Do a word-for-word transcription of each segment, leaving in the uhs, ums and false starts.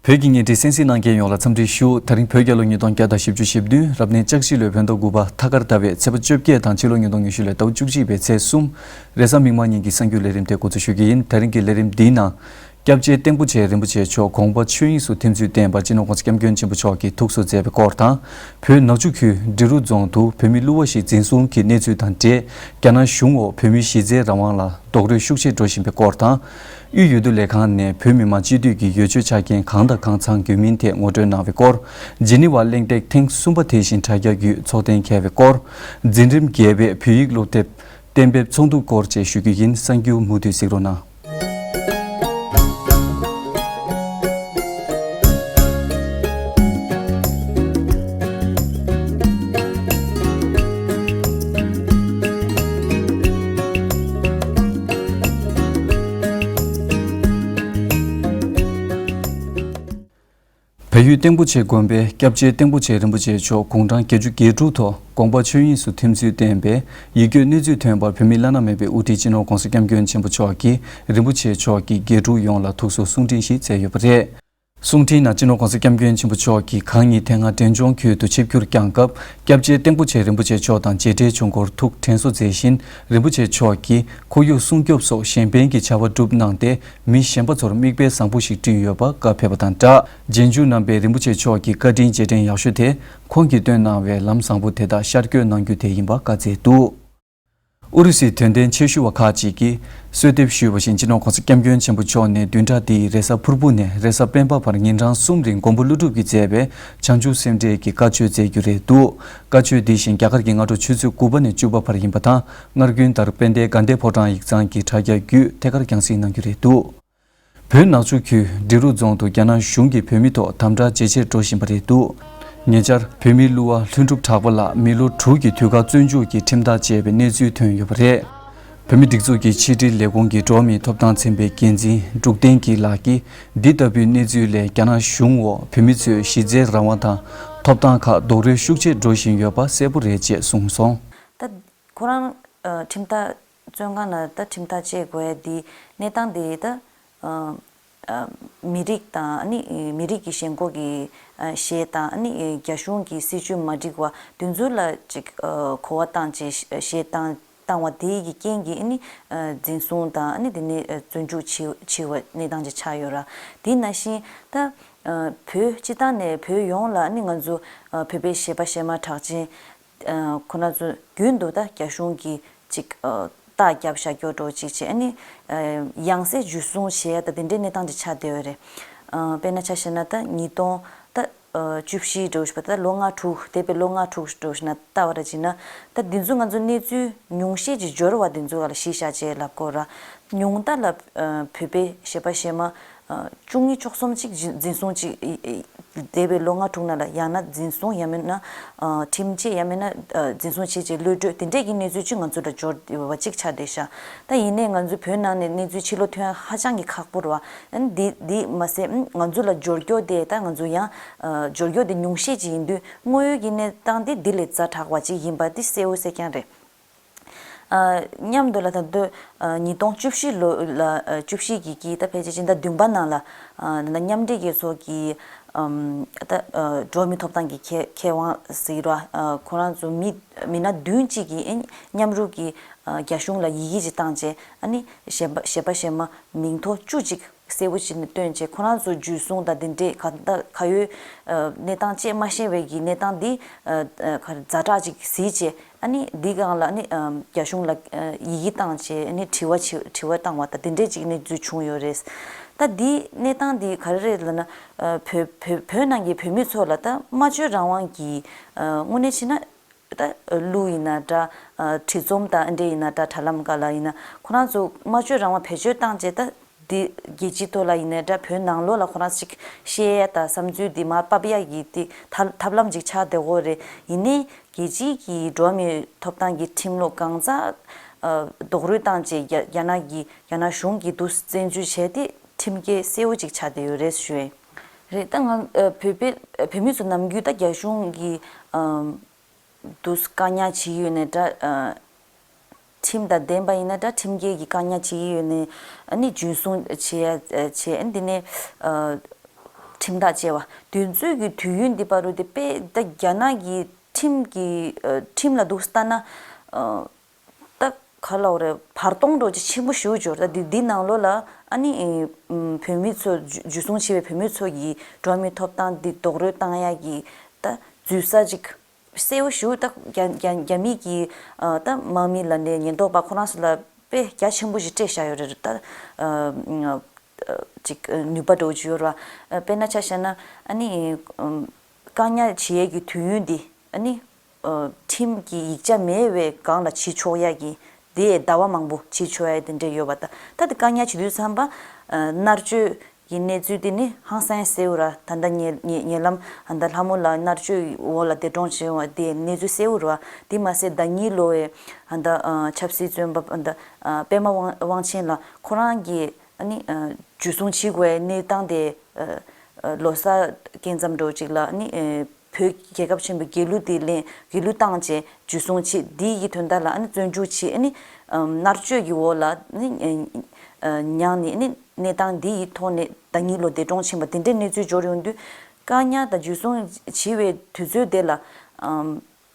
བོད་ཀྱི་བརྙན་འཕྲིན་གསན་གཟིགས་གནང་མཁན་ཡོངས་ལ་འཚམས་འདྲི་ཞུ། དེ་རིང་བོད་རྒྱལ་ལོ་ཉིས་སྟོང་བརྒྱ་དང་བཞི་བཅུ་ཞེ་བདུན། རབ་གནས་ལྕགས་བཞི་ལོའི་བོད་ཟླ་དགུ་པ་ཐ་སྐར་ཟླ་བའི་ཚེས་པ་བཅོ་བརྒྱད་དང་ཕྱི་ལོ་ཉིས་སྟོང་ཉི་ཤུ་ལོའི་ཟླ་བ་བཅུ་གཅིག་པའི་ཚེས་གསུམ། རེས་གཟའ་མིག་དམར་ཉིན་གྱི་གསར་འགྱུར་ལས་རིམ་དེ་འགོ་འཛུགས་ཞུ་གི་ཡིན། དེ་རིང་གི་ལས་རིམ་འདིའི་ནང་། སྐྱབས་རྗེ་སྟེང་པོ་ཆེ་རིན་པོ་ཆེ་མཆོག་དགོངས་པ་ཆོས་དབྱིངས་སུ་ཐིམ་ཚུལ་བསྟན་པ་སྤྱི་ནོར་༸གོང་ས་༸སྐྱབས་མགོན་ཆེན་པོ་མཆོག་གིས་ཐུགས་གསོ་མཛད་པའི་སྐོར་དང་། བོད་ནག་ཆུ་ཁུལ་འབྲི་རུ་རྫོང་དུ་བོད་མི་གླུ་བ་ཞིག་འཛིན་བཟུང་གི་གནས་ཚུལ་དང་འབྲེལ། རྒྱ་ནག་གཞུང་འོག་བོད་མིའི་གཞི་རྩའི་རང་དབང་ལ་རྡོག་རོལ་ཤུགས་ཆེ་འགྲོ་བཞིན་པའི་སྐོར་དང་། དབུས་འོས་བསྡུ་ལས་ཁང་ནས་བོད་མི་མང་སྤྱི་འཐུས་ཀྱི་འོས་ཆོས་ཆ་རྐྱེན་གང་དང་གང་ཚང་དགོས་མིན་ཐད་ངོ་སྤྲོད་གནང་བའི་སྐོར། ཇི་ནི་ཝ་གླེང་སྟེགས་ཐེངས་གསུམ་པ་དེ་བཞིན་དྲ་རྒྱ་བརྒྱུད་ཚོགས་གཏན་འཁེལ་བའི་སྐོར། འཛིན་རིམ་བརྒྱད་པའི་བོད་ཡིག་སློབ་དེབ་གཏན་འབེབས་ཚོགས་འདུ་སྐོར་བཅས་ཞུ་རྒྱུ་ཡིན། གསར་འགྱུར་མུ་མཐུད་གཟིགས་རོགས་གནང་། བལ་ཡུལ་སྟེང་པོ་ཆེ་དགོན་པའི་སྐྱབས་རྗེ་སྟེང་པོ་ཆེ་རིན་པོ་ཆེ་མཆོག་དགུང་གྲངས་བརྒྱད་ཅུ་གྱ་དྲུག་ཐོག་དགོངས་པ་ཆོས་དབྱིངས་སུ་ཐིམ་ཚུལ་བསྟན་པའི་ཡིད་སྐྱོའི་གནས་ཚུལ་ཐོན་པར་བོད་མི་བླ་ན་མེད་པའི་དབུ་ཁྲིད་སྤྱི་ནོར་༸གོང་ས་༸སྐྱབས་མགོན་ཆེན་པོ་མཆོག་གིས་རིན་པོ་ཆེ་མཆོག་གི་དགེ་ཕྲུག་ཡོངས་ལ་ཐུགས་གསོ་གསུང་འཕྲིན་ཞིག་སྩལ་ཡོད་པ་རེད། གསུང་འཕྲིན་ནང་སྤྱི་ནོར་༸གོང་ས་༸སྐྱབས་མགོན་ཆེན་པོ་མཆོག་གིས་གང་ཉིད་དེ་སྔ་འབྲས་ལྗོངས་ཁུལ་དུ་ཆིབས་བསྒྱུར་བསྐྱངས་སྐབས། སྐྱབས་རྗེ་སྟེང་པོ་ཆེ་རིན་པོ་ཆེ་མཆོག་དང་མཇལ་འཕྲད་བྱུང་སྐོར་ཐུགས་དྲན་གསོ་མཛད་བཞིན། རིན་པོ་ཆེ་མཆོག་གིས་ཁོར་ཡུག་སྲུང་སྐྱོབ་སོགས་གཞན་ཕན་གྱི་བྱ་བ་བསྒྲུབས་གནང་སྟེ། མི་གཞན་པ་ཚོར་མིག་དཔེ་བཟང་པོ་ཞིག་བསྐྲུན་ཡོད་པ་བཀའ་ཕེབས་པ་དང་སྦྲགས། རྗེས་འཇུག་རྣམ་པས་རིན་པོ་ཆེ་མཆོག་གི་བཀའ་དྲིན་རྗེས་དྲན་ཡག་ཤོས་དེ། ཁོང་གིས་སྟོན་གནང་བའི་ལམ་བཟང་པོ་དེ་དག་ཤར་བསྐྱོད་གནང་རྒྱུ་དེ་ཡིན་པ་བཀའ་སྩལ་འདུག་ཨུ་རུ་སུའི་དོན་ལྡན་ཆེ་ཤོས་པ་ཁག་ཅིག་གིས་གསོལ་འདེབས་ཞུས་པ་བཞིན། སྤྱི་ནོར་༸གོང་ས་༸སྐྱབས་མགོན་ཆེན་པོ་མཆོག་ནས་བདུན་ཕྲག་འདིའི་རེས་གཟའ་ཕུར་བུ་ནས་རེས་གཟའ་སྤེན་པ་བར་ཉིན་གྲངས་གསུམ་རིང་མགོན་པོ་ཀླུ་སྒྲུབ་ཀྱིས་མཛད་པའི་བྱང་ཆུབ་སེམས་འགྲེལ་གྱི་བཀའ་ཆོས་སྩལ་རྒྱུ་རེད་འདུག་བཀའ་ཆོས་འདི་བཞིན་རྒྱ་གར་གྱི་སྔ་དྲོ་ཆུ་ཚོད་དགུ་པ་ནས་བཅུ་པ་བར་ཡིན་པ་དང་། སྔར་རྒྱུན་ལྟར་དཔལ་ལྡན་དགའ་ལྡན་ཕོ་བྲང་ཡིག་ཚང་གི་དྲ་རྒྱ་བརྒྱུད་ཐད་ཀར་རྒྱང་སྲིང་གནང་རྒྱུ་རེད་འདུག་བོད་ནག་ཆུ་ཁུལ་འབྲི་རུ་རྫོང་དུ་རྒྱ་ནག་གཞུང་གིས་བོད་མི་ཐོག་དམ་དྲག་ཇེ་ཆེར་འགྲོ་བཞིན་པ་རེད་འདུག་ཉེ་ཆར་བོད་མིའི་གླུ་བ་ལྷུན་གྲུབ་གྲགས་པ་ལགས་མི་ལོ་དྲུག་གི་དུས་བཀག་བཙོན་འཇུག་གི་ཁྲིམས་ཐག་བཅད་པའི་གནས་ཚུལ་ཐོན་ཡོད་པ་རེད། བོད་མིའི་སྒྲིག་འཛུགས་ཀྱི་ཕྱི་དྲིལ་ལས་ཁུངས་ཀྱི་འགྲོ་བ་མིའི་ཐོབ་ཐང་ཚན་པའི་འགན་འཛིན་འབྲུག་བསྟན་སྐྱིད་ལགས་ཀྱིས། འདི་ལྟ་བུའི་གནས་ཚུལ་ལས་རྒྱ་ནག་གཞུང་འོག་བོད་མི་ཚོའི་གཞི་རྩའི་རང་དབང་དང་ཐོབ་ཐང་ཁག་རྡོག་རོལ་ཤུགས་ཆེ་འགྲོ་བཞིན་ཡོད་པ་གསལ་པོ་རེད་ཅེས་གསུངས་སོང་། ད་ཁོ་རང་ཁྲིམས་ཐག་བཙོན་ཁང་ནང་ད་ཁྲིམས་ཐག་བཅད་དགོས་ཡ་འདི་གནས་སྟངས་འདི་ད། མི་རིགས་དང་ཨ་ནི་མི་རིགས་ཀྱི་ཞེན་ཁོག་གི་གཞས་དང་ཨ་ནི་རྒྱ་གཞུང་གི་སྲིད་བྱུས་མ་འགྲིག་པ་དེ་ཚོ་ལ་ཅིག་གོ་བ་བཏང་བྱས་གཞས་བཏང་བཏང་བ་དེ་གི་རྐྱེན་གྱིས་ཨ་ནི་འཛིན་བཟུང་དང་ཨ་ནི་དེ་ནས་བཙོན་འཇུག་བྱས་བྱས་པ་གནས་སྟངས་ཅིག་ཆགས་ཡོད་ར། དེ་ནང་བཞིན་ད་བོད་སྤྱི་བཏང་ནས་བོད་ཡོངས་ལ་ཨ་ནི་ང་ཚོ་བོད་པའི་གཞས་པ་གཞས་མ་གྲགས་ཅན། ཁོ་ན་ཚོ་རྒྱུན་དུ་ད་རྒྱ་གཞུང་གིས་ཅིག་རྟགས་བརྒྱབ་བཞག་རྒྱུ་འདྲ་ཅིག་བྱས་ཨ་ནི་ཡང་སེ་འཇུ་བཟུང་བྱས་ཡ་ད་དེ་འདྲའི་གནས་སྟངས་ཅིག་ཆགས་བསྡད་ཡོད་རེད། དཔེར་ན་ཆ་བཞག་ན་ད་ཉིས་སྟོང་ད་བཅུ་བཞི་འདྲ་བོ་ཞིག་ད་ལོ་ལྔ་དྲུག་འདས་པའི་ལོ་ལྔ་དྲུག་འདྲ་བོ་ཞིག་ན་ལྟ་བ་ར་བྱས་ན་ད་འདི་ཚོ་ང་ཚོ་གནས་ཚུལ་ཉུང་ཤས་ཅིག་འབྱོར་བ་འདི་ཚོ་ག་ལ་གཞི་བཞག་བྱས་ལབ་དགོས་ར། ཉུང་མཐའ་ལ་བོད་པའི་གཞས་པ་གཞས་མ། བཅུ་གཉིས་བཅུ་གསུམ་ཅིག་འཛིན་བཟུང་ཅིག་འདས་པའི་ལོ་ལྔ་དྲུག་ནང་ལ་ཡང་ན་འཛིན་བཟུང་ཡང་མིན་ན་ཁྲིམས་ཆད་ཡང་མིན་ན་འཛིན་བཟུང་བྱས་རྗེས་གློད་གྲོལ་དེ་འདྲས་ཀྱི་གནས་ཚུལ་ཅིག་ང་ཚོ་ལ་འབྱོར་བ་ཅིག་ཆགས་བསྡད་ཤག་ད་ཡིན་ནའི་ང་ཚོ་བོད་ནང་ནས་གནས་ཚུལ་ཕྱི་ལོགས་ཐོན་ཧ་ཅང་གི་ཁག་པོ་རེད་བ། འདི་འདི་མ་ཟད་ང་ཚོ་ལ་འབྱོར་རྒྱུ་དེ་ད་ང་ཚོ་ཡང་འབྱོར་རྒྱུ་དེ་ཉུང་ཤས་ཅིག་ཡིན་དུས་དངོས་ཡོད་ཀྱི་གནས་སྟངས་དེ་འདི་ལས་ཛ་དྲག་པ་ཅིག་ཡིན་པ་དེ་གསལ་བོ་གསལ་རྐྱང་རེད། མཉམ་དུ་ལ་ད་དུང་ཉིས་སྟོང་བཅུ་བཞི་ལོ་ལ་བཅུ་བཞི་གི་གི་ད་ཕལ་ཆེར་སྤྱི་ཟླ་བདུན་པ་ནང་ལ་ད་མཉམ་འབྲེལ་རྒྱལ་ཚོགས་ཀྱི་ད་འགྲོ་བ་མིའི་ཐོབ་ཐང་གི་མཁས་མཁས་དབང་ཟེར་ར་ཁོ་རང་ཚོ་མི་མི་སྣ་བདུན་གཅིག་གིས་མཉམ་རུབ་ཀྱིས་རྒྱ་གཞུང་ལ་ཡི་གེ་ཅིག་བཏང་རྗེས་ཨ་ནི་གཞས་པ་གཞས་པ་གཞས་མ་མིང་ཐོ་བཅུ་གཅིག་གསལ་པོ་བྱས་ནས་བཏོན་བྱས་ཁོ་རང་ཚོ་འཇུ་བཟུང་དང་དེ་འདྲས་ག་ད་ག་ཡོད་གནས་སྟངས་བཅས་མ་ཤེས་པའི་གི་གནས་སྟངས་འདི་ག་རེ་ཛ་དྲག་ཅིག་གཟིགས་བྱས་ཨ་ནི་འདི་སྒང་ལ་ཨ་ནི་རྒྱ་གཞུང་ལ་ཡི་གེ་བཏང་བྱས་ཨ་ནི་དྲི་བ་བྱེད་དྲི་བ་བཏང་བ་དང་དེ་འདྲས་ཅིག་གནས་ཚུལ་བྱུང་ཡོད་རེད། ད་འདི་གནས་སྟངས་འདི་ག་རེ་རེད་ལབ་ན་བོད་བོད་བོད་ནང་གི་བོད་མི་ཚོ་ལ་ད་སྨྲ་བརྗོད་རང་དབང་གི་དངོས་གནས་བྱས་ན། ད་གླུ་ཡིན་ན་འདྲ། ཁྲིད་རྩོམ་དང་འདྲ་ཡིན་ན་འདྲ། དྲ་ལམ་སྒང་ལ་ཡིན་ན་ཁོ་རང་ཚོ་སྨྲ་བརྗོད་རང་དབང་བེད་སྤྱོད་བཏང་བྱས་ད་འདི་རྒྱལ་སྤྱིའི་ཐོག་ལ་ཡིན་ན་འདྲ་བོད་ནང་ལོགས་ལ་ཁོ་རང་ཅིག་བཤད་ཡ་དང་བསམ་ཚུལ་འདི་མར་ཕབ་ཡ་གི་འདི་ཐབས་ཐབས་ལམ་ཅིག་ཆགས་བསྡད་ཡོད་རེད། ཡིན་ནའི་རྒྱལ་སྤྱིའི་གི་འགྲོ་བ་མིའི་ཐོབ་ཐང་གི་ཁྲིམས་ལུགས་གང་ཟག་རྡོག་རོལ་བཏང་བྱས་རྒྱ་རྒྱ་ནག་གི་རྒྱ་ནག་གཞུང་གིས་འདུག་བཙན་འཛུལ་བྱས་ཏེ་ཁྲིམས་འགལ་གསལ་བོ་ཅིག་ཆགས་བསྡད་ཡོད་རེད་ཞུ་ཡས་རེད། ད་ང་བོད་པའི་བོད་མི་ཚོ་ནམ་རྒྱུན་ད་རྒྱ་གཞུང་གི་དུ་བཀག་ཉར་བྱེད་ཀྱི་ཡོད་ནའི་འདྲ། ཁྲིམས་དང་ལྡན་པ་ཡིན་ན་འདྲ། ཁྲིམས་འགལ་གྱི་བཀག་ཉར་བྱེད་ཀྱི་ཡོད་ནའི་ཨ་ནི་འཇུ་བཟུང་བྱེད་ཡ་བྱེད་ཨ་ནི་འདི་ནས་ ཁྲིམས་ཐག་བཅད་པ་དེ་ཚོའི་གི་དུས་ཡུན་འདི་བར་དུ་དེ་དཔེ་ད་རྒྱ་ནག་གི་ཁྲིམས་ཀྱི་ཨ་ཁྲིམས་ལ་འདུག་ལྟ་ན་ཨ་ད་ག་ལབ་རེད། བར་སྟོང་འདྲ་ཅིག་ཆེན་པོ་ཞེ་པོ་འབྱོར། ད་འདི་འདི་ནང་ལོགས་ལ་ཨ་ནི་ཨ་བོད་མི་ཚོ་འཇུ་འཇུ་བཟུང་བྱས་པའི་བོད་མི་ཚོ་གི་འགྲོ་བ་མིའི་ཐོབ་ཐང་འདི་རྡོག་རོལ་བཏང་ཡ་གི་ད་འཛུལ་ས་ཅིག་གསལ་པོ་ཞེ་པོ། ད་རྒྱ་རྒྱ་རྒྱ་མི་གི་ཨ་ད་དམག་མི་ལ་ནས་ཉེན་རྟོག་པ་ཁོ་རང་ཚོ་ལ་དཔེ་རྒྱ་ཆེན་པོ་ཞིག་སྤྲད་བཞག་ཡོད་རེད། ད་ཨ་ཅིག་ནུས་པ་འདྲ་བོ་ཅིག་ཡོད་རེད་བ། དཔེར་ན་ཆ་བཞག་ན་ཨ་ནི་ཨམ་བཀག་ཉར་བྱེད་ཡས་ཀྱི་དུས་ཡུན་འདི་ཨ་ནི་ཨ་ཁྲིམས་ཀྱི་ཡིག་ཆ་མེད་པའི་སྒང་ལ་བྱེད་ཆོག་ཡ་གི་དེ་ཟླ་བ་མང་པོ་བྱེད་ཆོག་ཡ་དེ་འདྲས་ཡོད་པ། ད་ད་དེ་བཀག་ཉར་བྱེད་དུས་ཙམ་པ་ཨ་མནར་གཅོད་ཀྱི་གནས་ཚུལ་དེ་ནི་ཧང་སང་གསལ་པོ་ར། ད་ལྟ་ཉེ་ཉེ་ཉེ་ལམ་ད་ལྷ་མོ་ལགས་མནར་གཅོད་འོག་ལ་འདས་གྲོངས་བྱས་པ་དེ་གནས་ཚུལ་གསལ་པོ་ར། དེ་མ་ཟད་ཟླ་ཉིན་ལོ་བའི་ད་ཨ་ཆབ་སྲིད་བཙོན་པ་ད་ཨ་པད་མ་དབང་དབང་ཆེན་ལགས་ཁོ་རང་གི་ཨ་ནི་ཨ་འཇུ་བཟུང་བྱེད་དགོས་པའི་གནས་སྟངས་དེ་ཨ་ཨ་ལོ་གསར་སྐབས་ཙམ་འདྲ་བོ་ཅིག་ལ་ཨ་ནི་ཨ་བོད་རྒྱལ་ཁབ་ཆེན་པོའི་རྒྱལ་གླུ་དེ་ལེན། རྒྱལ་གླུ་བཏང་བྱས་འཇུ་བཟུང་བྱས། འདི་ཡི་དོན་དག་ལ་ཨ་ནི་བཙོན་འཇུག་བྱས། ཨ་ནི་ཨ་མནར་གཅོད་ཀྱི་འོག་ལ་ཨ་ནི་ཨ་ཨ་མྱངས་ནས་ཨ་ནི་གནས་སྟངས་འདི་ཡི་ཐོག་ནས་ཟླ་ཉིན་ལོ་འདས་གྲོངས་ཕྱིན་པ་དེ་འདྲའི་གནས་ཚུལ་འབྱོར་ཡོང་དུས། བཀག་ཉར་དང་འཇུ་བཟུང་བྱས་པའི་དུས་ཚོད་དེ་ལ་ཨ་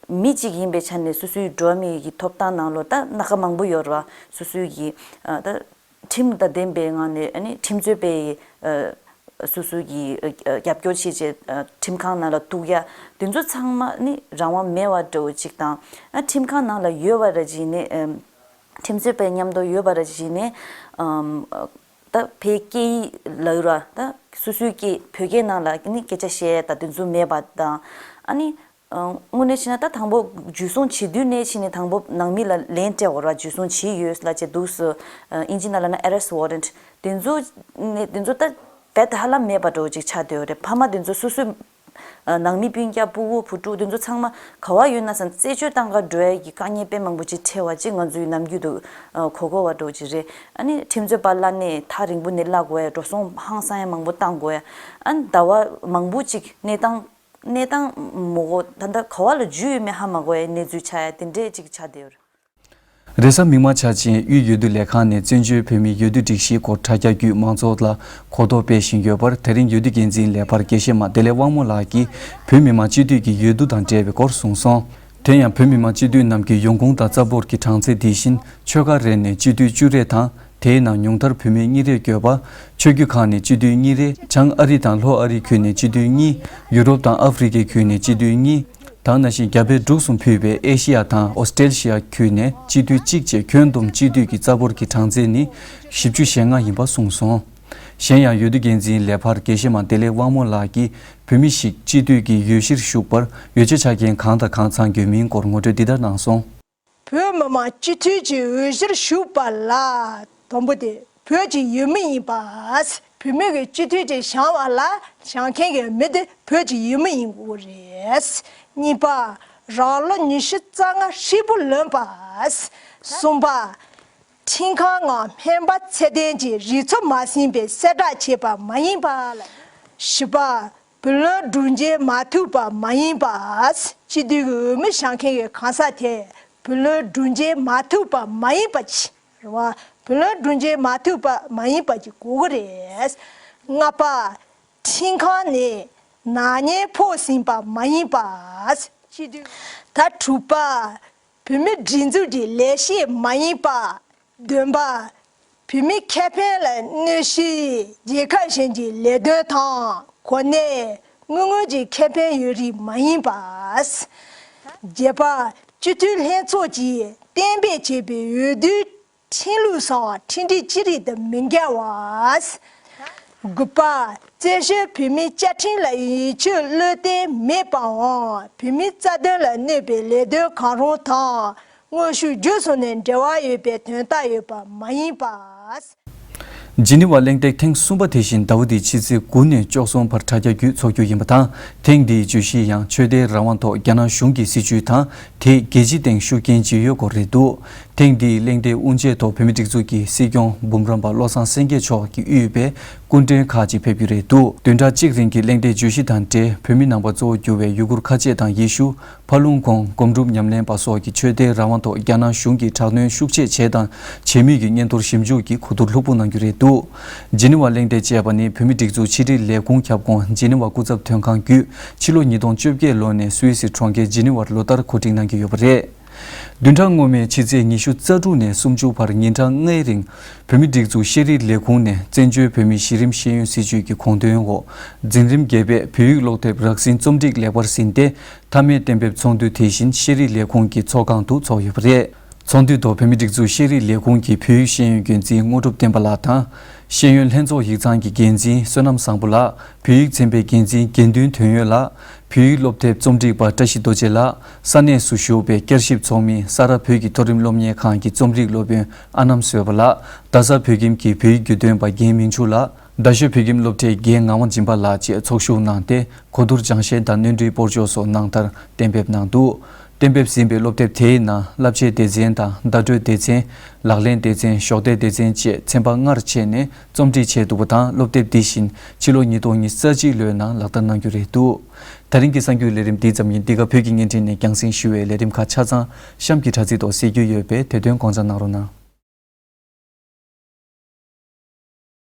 མི་གཅིག་ཡིན་པའི་ཆ་ནས་སོ་སོའི་འགྲོ་བ་མིའི་གི་ཐོབ་ཐང་ནང་ལོགས་ད་སྣ་ཁ་མང་པོ་ཡོད་རེད་བ། སོ་སོའི་གི་ཨ་ད་ཁྲིམས་དང་ལྡན་པའི་ངང་ནས་ཨ་ནི་ཁྲིམས་རྩོད་པའི་ཨ་སོ་སོའི་གི་ཨ་རྒྱབ་སྐྱོར་བྱེད་བྱེད་ཨ་ཁྲིམས་ཁང་ནང་ལ་གཏུག་ཡ་དེ་ཚོ་ཚང་མ་ནི་རང་དབང་མེད་པ་འདྲ་བོ་ཅིག་དང་། ཨ་ཁྲིམས་ཁང་ནང་ལ་ཡོད་པ་ར་བྱས་ནས་ཨ་ཁྲིམས་རྩོད་པའི་མཉམ་དུ་ཡོད་པ་ར་བྱས་ནས་ཨམ་ད་ཕའི་སྐད་ཡིག་ལབ་ར། ད་སོ་སོའི་སྐད་བོད་སྐད་ནང་ལ་ནི་སྐད་ཆ་བཤད་ཡ་ད་དེ་ཚོ་མེད་པ་དང་། ཨ་ནི། ཨ་དངོས་གནས་བྱས་ན་ད་དང་པོ་འཇུ་བཟུང་བྱེད་དུས་ནས་ཕྱིན་ནས་དང་པོ་ནང་མི་ལ་ལན་སྤྲད་དགོས་ར། འཇུ་བཟུང་བྱས་ཡོད་ལབ་བྱས་འདུག་སེ་ཨིན་ཇི་ནང་ལབ་ན་ཨེ་རེ་སི་ཊི་ཝོ་རན་ཊི་དེ་ཚོ་ནས་དེ་ཚོ་ད་རྦད་དེ་ཧ་ལམ་མེད་པ་འདྲ་བོ་ཅིག་ཆགས་བསྡད་ཡོད་རེད། ཕ་མ་དེ་ཚོ་སོ་སོའི་ཨ་ནང་མི་སྤུན་ཀྱག་ཕྲུ་གུ་བུ་ཕྲུག་དེ་ཚོ་ཚང་མ་ག་བ་ཡོད་ན་བསམ། རྩད་གཅོད་བཏང་ག་འགྲོ་ཡ་གི་དཀའ་ངལ་དཔེ་མང་པོ་ཅིག་འཕྲད་པ་ཅིག་ང་ཚོའི་ནམ་རྒྱུན་དུ་ཨ་གོ་གོ་བ་འདྲ་བོ་ཅིག་རེད། ཨ་ནི་ཁྲིམས་རྩོད་པ་གླ་ནས་ཐག་རིང་པོ་ནས་གླ་དགོས་ཡ། འགྲོ་སོང་ཧང་སང་ཡ་མང་པོ་བཏང་དགོས་ཡ། ཨ་ནི་ཟླ་བ་མང་པོ་ཅིག་གནས་སྟངས་གནས་སྟངས་མོ་གོ་ད་ལྟ་ག་བ་ལ་འཇུས་ཡོད་མེད་ཧ་མ་གོ་ཡའི་གནས་ཚུལ་ཆགས་ཡ་དེ་འདྲས་ཅིག་ཆགས་བསྡད་ཡོད་རེད། རེས་གཟའ་མིག་དམར་འཆར་ཅན་དབུས་འོས་བསྡུ་ལས་ཁང་ནས་བཙན་བྱོལ་བོད་མིའི་འོས་བསྡུ་སྒྲིག་གཞིའི་སྐོར་དྲ་རྒྱ་བརྒྱུད་མང་ཚོགས་ལ་གོ་རྟོགས་སྤེལ་བཞིན་ཡོད་པར། དེ་རིང་འོས་བསྡུ་འགན་འཛིན་ལས་འཕར་དགེ་བཤེས་མ་བདེ་ལེགས་དབང་མོ་ལགས་ཀྱིས་བོད་མི་མང་སྤྱི་འཐུས་ཀྱི་འོས་བསྡུ་དང་འབྲེལ་བའི་སྐོར་གསུངས་སོང་། དེ་ཡང་བོད་མི་མང་སྤྱི་འཐུས་རྣམས་ཀྱི་ཡོང་ཁུངས་དང་རྩ་འབོར་གྱི་གྲངས་ཚད། དེ་བཞིན་ཆོལ་ཁ་རེ་ནས་སྤྱི་འཐུས་བཅུ་རེ་དང་། དེའི་ནང་ཉུང་མཐར་བོད་མི་གཉིས་རེ་བཀོད་པ། ཆོས་བརྒྱུད་ཁག་ནས་སྤྱི་འཐུས་གཉིས་རེ། བྱང་ཨ་རི་དང་ལྷོ་ཨ་རི་ཁུལ་ནས་སྤྱི་འཐུས་གཉིས། ཡུ་རོབ་དང་ཨ་ཧྥེ་རི་ཁའི་ཁུལ་ནས་སྤྱི་འཐུས་གཉིས། དེ་ནང་བཞིན་རྒྱ་བལ་འབྲུག་གསུམ་ཕུད་པའི་ཨེ་ཤི་ཡ་དང་ཨོ་སི་ཀྲེ་ལི་ཡ་ཁུལ་ནས་སྤྱི་འཐུས་གཅིག་བཅས་ཁྱོན་བསྡོམས་སྤྱི་འཐུས་ཀྱི་རྩ་འབོར་གྱི་གྲངས་ཚད་ནི་བཞི་བཅུ་ཞེ་ལྔ་ཡིན་པ་གསུངས་སོང་། གཞན་ཡང་འོས་བསྡུ་འགན་འཛིན་ལས་འཕར་དགེ་བཤེས་མ་བདེ་ལེགས་དབང་མོ་ལགས་ཀྱིས་བོད་མི་ཞིག་སྤྱི་འཐུས་ཀྱི་འོས་གཞིར་ཞུགས་པར་ཡོ་བྱད་ཆ་རྐྱེན་གང་དང་གང་ཚང་དགོས་མིན་སྐོར་ངོ་སྤྲོད་འདི་ལྟར་གནང་སོང་། བོད་མི་མང་སྤྱི་འཐུས་ཀྱི་འོས་གཞིར་ཞུགས་པ་ལ་དང་པོ་དེ་བོད་ཀྱི་ཡུལ་མི་ཡིན་པ། བོད་མི་གི་སྤྱི་འཐུས་ཀྱི་བཞེངས་པ་ལ་བཞེངས་མཁན་གྱི་མི་དེ་བོད་ཀྱི་ཡུལ་མི་ཡིན་དགོས་རེད། གཉིས་པ། རང་ལོ་ཉི་ཤུ་རྩ་ལྔ་ཧྲིལ་པོ་ལོན་པ། གསུམ་པ། ཁྲིམས་ཁང་ངམ་སྨན་པ་ཚད་ལྡན་གྱི་རིག་ཚོད་མ་ཟིན་པའི་གསལ་བསྒྲགས་བྱས་པ་མ་ཡིན་པ། བཞི་པ། བུ་ལོན་སྒྲུབ་འཇལ་མ་ཐུབ་པ་མ་ཡིན་པ། སྤྱི་འཐུས་ཀྱི་འོས་མི་བཞེངས་མཁན་གྱི་གང་ཟག་དེས་བུ་ལོན་སྒྲུབ་འཇལ་མ་ཐུབ་པ་མ་ཡིན་པ་ཅིག་རེད་བ། བུ་ལོན་སྒྲུབ་འཇལ་མ་ཐུབ་པ་མ་ཡིན་པ་ཅིག་དགོས་ཀྱི་རེད། ལྔ་པ། ཁྲིམས་ཁང་ནས་ནག་ཉེས་ཕོག་ཟིན་པ་མ་ཡིན་པ། སྤྱི་འཐུས། ད་དྲུག་པ། བོད་མི་སྒྲིག་འཛུགས་ཀྱི་ལས་བྱེད་མ་ཡིན་པ། བདུན་པ། བོད་མིའི་ཁེ་ཕན་ལ་གནོད་བྱེད་རྒྱལ་ཁབ་གཞན་གྱི་ལས་དོན་དང་གོ་གནས། དངུལ་དངོས་ཀྱི་ཁེ་ཕན་ཡོད་རིགས་མ་ཡིན་པ། བརྒྱད་པ། སྤྱི་འཐུས་ལྷན་ཚོགས་ཀྱིས་གཏན་འབེབས་བྱས་པའི་འོས་བསྡུའི་ཁྲིམས་ལུགས་སམ་ཁྲིམས་སྒྲིག་ཅི་རིགས་དང་མི་འགལ་བ། དགུ་པ། བཙན་བྱོལ་བོད་མིའི་བཅའ་ཁྲིམས་ལ་ཡིད་ཆེས་བློས་གཏད་མེད་པའམ་བོད་མིའི་རྩ་དོན་ལ་གནོད་པའི་ལས་དོན་གང་རུང་དང་། དངོས་ཤུགས་བརྒྱུད་སོང་ནས་འབྲེལ་བ་ཡོད་པའི་དོན་རྟགས་ཡོད་པ་མ་ཡིན་པ། ཇི་ནི་ཝ་གླེང་སྟེགས་ཐེངས་གསུམ་པ་དེ་བཞིན་ཟླ་བ་འདིའི་ཕྱི་ཚེས་དགུ་ནས་བཅུ་གསུམ་བར་དྲ་རྒྱ་བརྒྱུད་འཚོགས་རྒྱུ་ཡིན་པ་དང་། ཐེངས་འདིའི་བརྗོད་གཞི་ཡང་ཆོས་དད་རང་དབང་ཐོག་རྒྱ་ནག་གཞུང་གི་སྲིད་བྱུས་དང་། དེས་རྒྱལ་སྤྱིའི་སྟེང་ཤུགས་རྐྱེན་ཇི་ཡོད་སྐོར་རེད་འདུག། ཐེངས་འདིའི་གླེང་སྟེགས་དབུ་འབྱེད་ཐོག་བོད་མི་སྒྲིག་འཛུགས་ཀྱི་སྲིད་སྐྱོང་འབུམ་རམས་པ་བློ་བཟང་སེང་གེ་མཆོག་གིས་དབུས་པའི་སྐུ་མགྲོན་ཁག་ཅིག་ཕེབས་རྒྱུ་རེད་འདུག་བདུན་ཕྲག་གཅིག་རིང་གི་གླེང་སྟེགས་བརྗོད་གཞི་དང་འབྲེལ་བོད་མི་ནང་པ་གཙོ་བོ་གྱུར་བའི་ཡུ་གུར་ཁ་ཆེ་དང་ཡེ་ཤུ། ཕ་ལུང་ཁོང་སྒོམ་སྒྲུབ་ཉམས་ལེན་པ་སོགས་ཀྱི་ཆོས་དད་རང་དབང་ཐོག་རྒྱ་ནག་གཞུང་གིས་དྲག་གནོན་ཤུགས་ཆེ་བྱས་དང་བྱེད་མུས་ཀྱི་སྙན་ཐོར་ཞིབ་འཇུག་གིས་གོ་བསྡུར་ལྷུག་པོ་གནང་རྒྱུ་རེད་འདུག་ཇི་ནི་ཝ་གླེང་སྟེགས་ཅེས་པ་ནི་བོད་མི་སྒྲིག་འཛུགས་ཕྱི་དྲིལ་ལས་ཁུངས་ཁྱབ་ཁོངས་ཇི་ནི་ཝ་སྐུ་ཚབ་དོན་ཁང་བརྒྱུད་ཕྱི་ལོ་ཉིས་སྟོང་བཅོ་བརྒྱད་ལོ་ནས་སུད་སི་གྲོང་ཁྱེར་ཇི་ནི་ཝར་ལོ་ལྟར་གོ་སྒྲིག་གནང་གི་ཡོད་པ་རེད། བདུན་ཕྲག་སྔོན་མའི་ཕྱི་ཚེས་ཉི་ཤུ་རྩ་དྲུག་ནས་སུམ་ཅུ་བར་ཉིན་གྲངས་ལྔའི་རིང་། བོད་མི་སྒྲིག་འཛུགས་ཤེས་རིག་ལས་ཁུངས་ནས་བཙན་བྱོལ་བོད་མིའི་གཞི་རིམ་ཤེས་ཡོན་སྲིད་བྱུས་ཀྱི་དགོངས་དོན་འོག་འཛིན་རིམ་བརྒྱད་པའི་བོད་ཡིག་སློབ་དེབ་རགས་ཟིན་རྩོམ་སྒྲིག་ལེགས་པར་ཟིན་ཏེ། མཐའ་མའི་གཏན་འབེབས་ཚོགས་འདུ་དེ་བཞིན་ཤེས་རིག་ལས་ཁུངས་ཀྱི་ཚོགས་ཁང་དུ་ཚོགས་ཡོད་པ་རེད། ཚོགས་འདུའི་ཐོག་བོད་མི་སྒྲིག་འཛུགས་ཤེས་རིག་ལས་ཁུངས་ཀྱི་བོད་ཡིག་ཤེས་ཡོན་འགན་འཛིན་དངོས་གྲུབ་བསྟན་པ་ལགས་དང་། ཤེས་ཡོན་ལྷན་ཚོགས་ཡིག་ཚང་གི་འགན་འཛིན་བསོད་ནམས་བཟང་པོ་ལགས། བོད་ཡིག་ཚན་པའི་འགན་འཛིན་དགེ་འདུན་དོན་ཡོད་ལགས། བོད་ཡིག་སློབ་དེབ་རྩོམ་སྒྲིག་པ་བཀྲ་ཤིས་རྡོ་རྗེ་ལགས། ས་གནས་སུ་བཞུགས་པའི་བསྐྱར་ཞིབ་ཚོགས་མི་ས་རཱ་བོད་ཀྱི་མཐོ་རིམ་སློབ་གཉེར་ཁང་གི་རྩོམ་སྒྲིག་སློབ་དཔོན་ཨ་ནམ་བཟོད་པ་ལགས། རྡ་ས་བོད་ཁྱིམ་གྱི་བོད་ཡིག་བརྒྱུད་སྟོན་པ་རྒན་མིང་ཆུ་ལགས། རྡ་ཤོད་བོད་ཁྱིམ་སློབ་གྲྭའི་རྒན་ངག་དབང་སྦྱིན་པ་ལགས་བཅས་ཚོགས་ཞུགས་གནང་སྟེ། གོ་བསྡུར་སྦྱང་བཤད་དང་སྣོན་འཕྲིའི་སྤོར་གཅོག་སོགས་གནང་མཐར་གཏན་འབེབས་གནང་འདུག་གཏན་འབེབས་ཟིན་པའི་སློབ་དེབ་དེའི་ནང་བསླབ་བྱའི་སྡེ་ཚན་དང་བརྡ་སྤྲོད་སྡེ་ཚན། ལག་ལེན་སྡེ་ཚན། གཞོགས་འདེགས་སྡེ་ཚན་བཅས་ཚན་པ་ལྔར་ཕྱེ་ནས་རྩོམ་སྒྲིག་བྱས་འདུག་པ་དང་། སློབ་དེབ་འདི་བཞིན་ཕྱི་ལོ་ཉིས་སྟོང་ཉི་ཤུ་རྩ་གཅིག་ལོའི་ནང་ལག་བསྟར་གནང་རྒྱུ་རེད་འདུག་ད་རིང་གི་གསར་འགྱུར་ལས་རིམ་འདི་ཙམ་ཡིན། འདི་ག་བོད་ཀྱི་བརྙན་འཕྲིན་ནས་རྒྱང་སྲིང་ཞུ་བའི་ལས་རིམ་ཁག་ཆ་ཚང་གཤམ་གྱི་དྲ་ཚིགས་ཐོག་གཟིགས་རྒྱུ་ཡོད་པས་དེ་དོན་དགོངས་འཇགས་གནང་རོགས་གནང་།